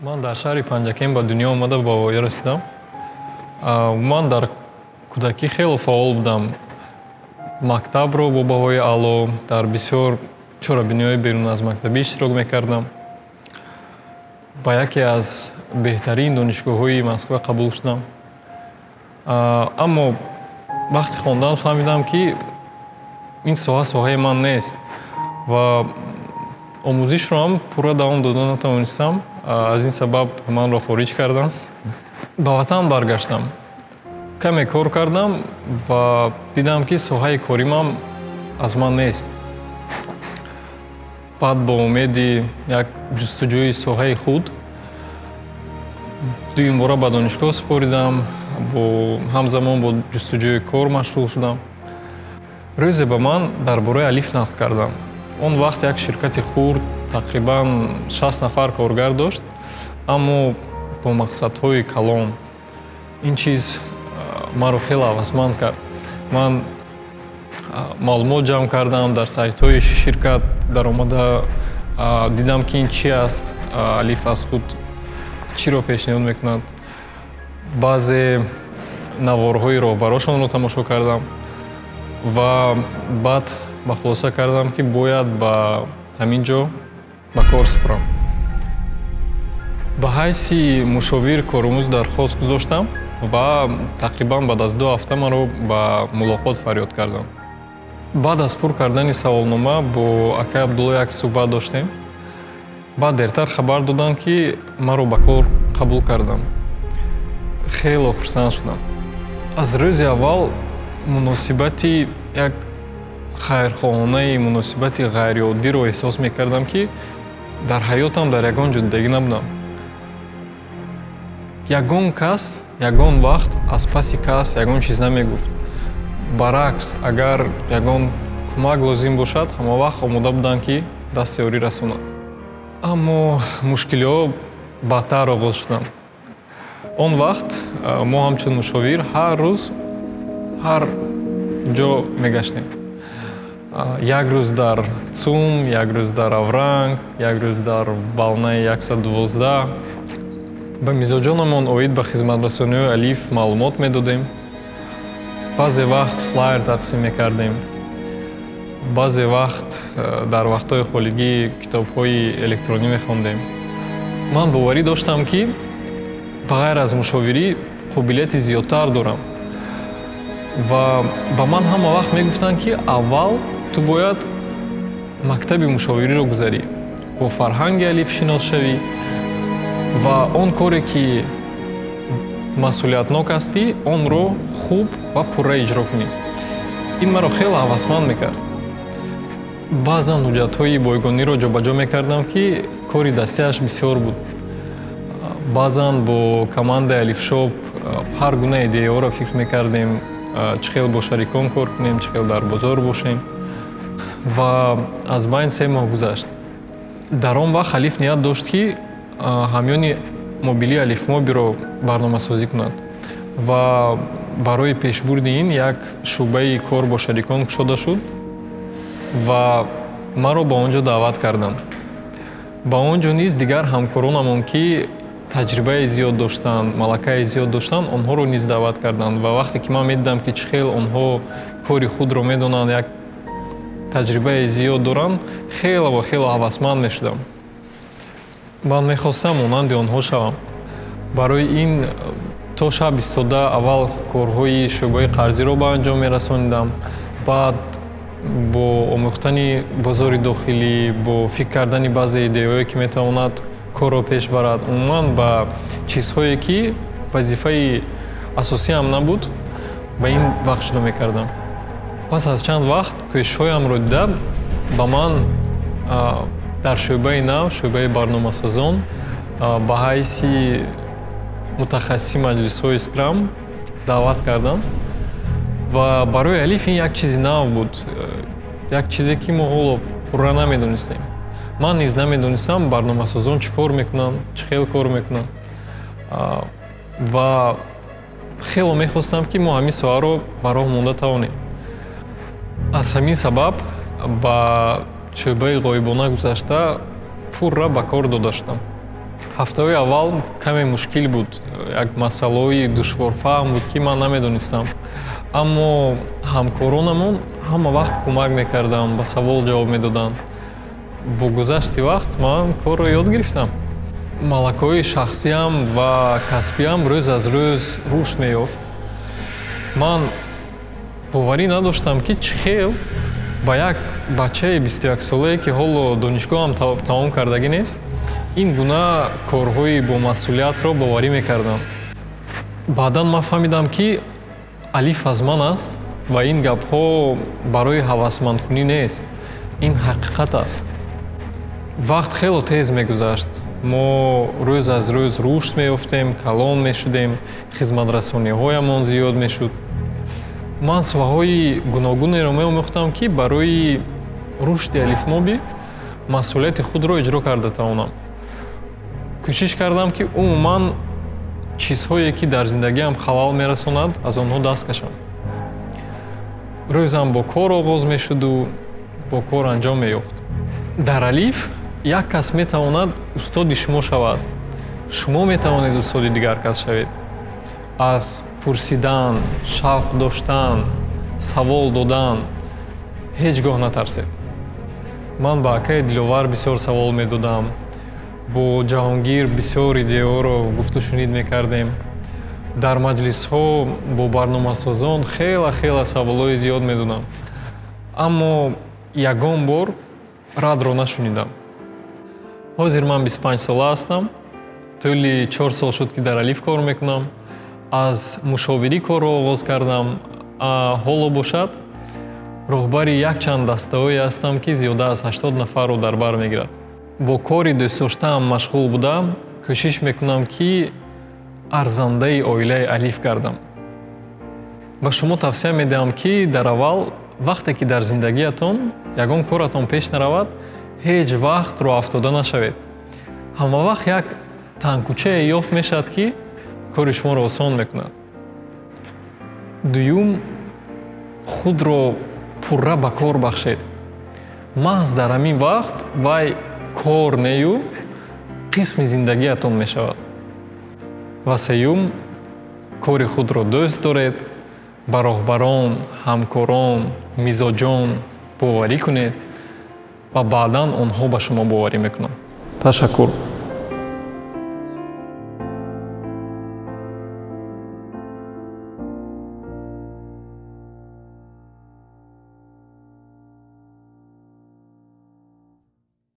Ман дар шаҳри Панҷакент ба дунё омада, ба воя расидам. Ман дар кӯдакӣ хеле фаъол будам. Мактабро бо баҳои аъло, дар бисёр чорабиниҳои берун аз мактабӣ иштирок мекардам. Ба яке аз беҳтарин донишгоҳҳои Москва қабул шудам. Аммо вақти хондан фаҳмидам, ки ин соҳа соҳаи ман нест ва омӯзишро ҳам пурра давом дода натавонистам. Аз ин сабаб манро хориҷ карданд. Ба ватан баргаштам. Каме кор кардам ва дидам, ки соҳаи коримам аз ман нест. Баъд бо умеди як ҷустуҷӯи соҳаи худ дуюмбора ба донишгоҳ супоридам, бо ҳамзамон бо ҷустуҷӯи кор машғул шудам. Рӯзе ба ман дар бораи Алиф нақл карданд. Он вақт як ширкати хурд, тақрибан 60 нафар коргар дошт, аммо бо мақсадҳои калон. Ин чиз маро хеле ҳавасманд кард. Ман маълумот ҷамъ кардам, дар сайтҳои ширкат даромада дидам, ки ин чи аст, Алиф аз худ чиро пешниҳод мекунад. Баъзе наворҳои роҳбарошонро тамошо кардам ва баъд ба хулоса кардам, ки бояд ба ҳамин ҷо ба кор супорам. Ба ҳайси мушовир коромӯз дархост гузоштам ва тақрибан баъд аз 2 ҳафта маро ба мулоқот фарёд карданд. Баъд аз пур кардани саволнома бо акай Абдулло як суҳбат доштем. Баъд дертар хабар доданд, ки маро ба кор қабул карданд. Хело хурсанд шудам. Аз рӯзи аввал муносибати як хайрхоҳонаи, муносибати ғайриоддиро эҳсос мекардам, ки дар ҳаётам дар ягон ҷо дидагӣ набудам. Ягон кас ягон вақт аз паси кас ягон чиз намегуфт. Баръакс, агар ягон кӯмак лозим бошад, ҳамавақт омода буданд, ки дасти ёрӣ расонанд. Аммо мушкилиҳо баъдтар оғоз шуданд. Он вақт мо ҳамчун мушовир ҳар рӯз ҳар ҷо мегаштем. Як рӯз дар ЦУМ, як рӯз дар Авранг, як рӯз дар Балнаи 112. Ба мизоҷонамон оид ба хизматрасониҳои Алиф маълумот медодем. Баъзе вақт флайер тақсим мекардем, баъзе вақт дар вақтҳои холигӣ китобҳои электронӣ мехондем. Ман боварӣ доштам, ки ба ғайр аз мушовирӣ қобилияти зиёдтар дорам, ва ба ман ҳама вақт мегуфтанд, ки аввал ту бояд мактаби мушовириро гузарӣ, бо фарҳанги Алиф шинос шавӣ ва он коре, ки масъулиятнок ҳастӣ, онро хуб ва пурра иҷро кунӣ. Ин маро хеле ҳавасманд мекард. Баъзан ҳуҷҷатҳои бойгониро ҷобаҷо мекардам, ки кори дастиаш бисёр буд. Баъзан бо командаи Алифшоп ҳар гуна идеяҳоро фикр мекардем, чӣ хел бо шарикон кор кунем, чӣ хел дар бозор бошем. Ва аз байн 3 моҳ гузашт. Дар он вақт Алиф ният дошт, ки ҳамёни мобилии Алифмобиро барномасозӣ кунад, ва барои пешбурди ин як шӯъбаи кор бо шарикон кушода шуд ва маро ба он ҷо даъват карданд. Ба он ҷо низ дигар ҳамкоронамон, ки таҷрибаи зиёд доштанд, малакаи зиёд доштанд, онҳоро низ даъват карданд. Ва вақте ки ман медидам, ки чӣ хел онҳо кори худро медонанд, як таҷрибаи зиёд доранд, хеле ва хеле ҳавасманд мешудам. Ман мехостам монанди онҳо шавам. Барои ин то шаб истода аввал корҳои шӯъбаи қарзиро ба анҷом мерасонидам, баъд бо омӯхтани бозори дохилӣ, бо фикр кардани баъзе идеяҳое, ки метавонад корро пеш барад, умуман ба чизҳое, ки вазифаи асосиам набуд, ба ин вақт ҷудо мекардам. Пас аз чанд вақт кӯшишҳоямро дида, ба ман дар шӯъбаи нав, шӯъбаи барномасозон, ба ҳайси мутахассиси маҷлисҳои скрам даъват карданд. Ва барои Алиф ин як чизи нав буд, як чизе, ки мо ҳоло пурра намедонистем. Ман низ намедонистам, барномасозон чӣ кор мекунанд, чӣ хел кор мекунанд, ва хело мехостам, ки мо ҳамин соҳаро ба роҳ монда тавонем. Аз ҳамин сабаб ба шӯъбаи ғоибона гузашта, пурра ба кор дода шудам. Ҳафтаҳои аввал каме мушкил буд, як масъалаҳои душворфаҳм буд, ки ман намедонистам. Аммо ҳамкоронамон ҳама вақт кӯмак мекарданд, ба савол ҷавоб медоданд. Бо гузашти вақт ман корро ёд гирифтам. Малакаҳои шахсиям ва касбиям рӯз аз рӯз рушд меёфт. Ман боварӣ надоштам, ки чӣ хел ба як бачаи 21-солае, ки ҳоло донишгоҳам тамом кардагӣ нест, ин гуна корҳои бомасъулиятро боварӣ мекардам. Баъдан ман фаҳмидам, ки Алиф аз ман аст ва ин гапҳо барои ҳавасмандкунӣ нест, ин ҳақиқат аст. Вақт хело тез мегузашт. Мо рӯз аз рӯз рушд меёфтем, калон мешудем, хизматрасониҳоямон зиёд мешуд. Ман соҳаҳои гуногунеро меомӯхтам, ки барои рушди Алифмоби масъулияти худро иҷро карда тавонам. Кӯшиш кардам, ки умуман чизҳое, ки дар зиндагиам халал мерасонад, аз онҳо даст кашам. Рӯзам бо кор оғоз мешуду бо кор анҷом меёфт. Дар Алиф як кас метавонад устоди шумо шавад, шумо метавонед устоди дигар кас шавед. Аз пурсидан, шавқ доштан, савол додан ҳеҷ гоҳ натарсед. Ман ба акаи Диловар бисёр савол медодам, бо Ҷаҳонгир бисёр идеяҳоро гуфтушунид мекардем. Дар маҷлисҳо бо барномасозон хела хела саволҳои зиёд медодам, аммо ягон бор радро нашунидам. Ҳозир ман 25 сола ҳастам. Тӯли 4 сол шуд, ки дар Алиф кор мекунам. Аз мушовирӣ корро оғоз кардам, ҳоло бошад роҳбари якчанд дастаҳое ҳастам, ки зиёда аз 80 нафарро дар бар мегирад. Бо кори дӯстдоштаам машғул буда, кӯшиш мекунам, ки арзандаи оилаи Алиф гардам. Ба шумо тавсия медиҳам, ки дар аввал, вақте ки дар зиндагиятон ягон коратон пеш наравад, ҳеҷ вақт роҳафтода нашавед. Ҳамавақт як тангкӯчае ёфт мешавад, ки кори шуморо осон мекунад. Дуюм, худро пурра ба кор бахшед. Маҳз дар ҳамин вақт вай кор нею қисми зиндагиятон мешавад. Ва сеюм, кори худро дӯст доред, ба роҳбарон, ҳамкорон, мизоҷон боварӣ кунед ва баъдан онҳо ба шумо боварӣ мекунанд. Ташаккур.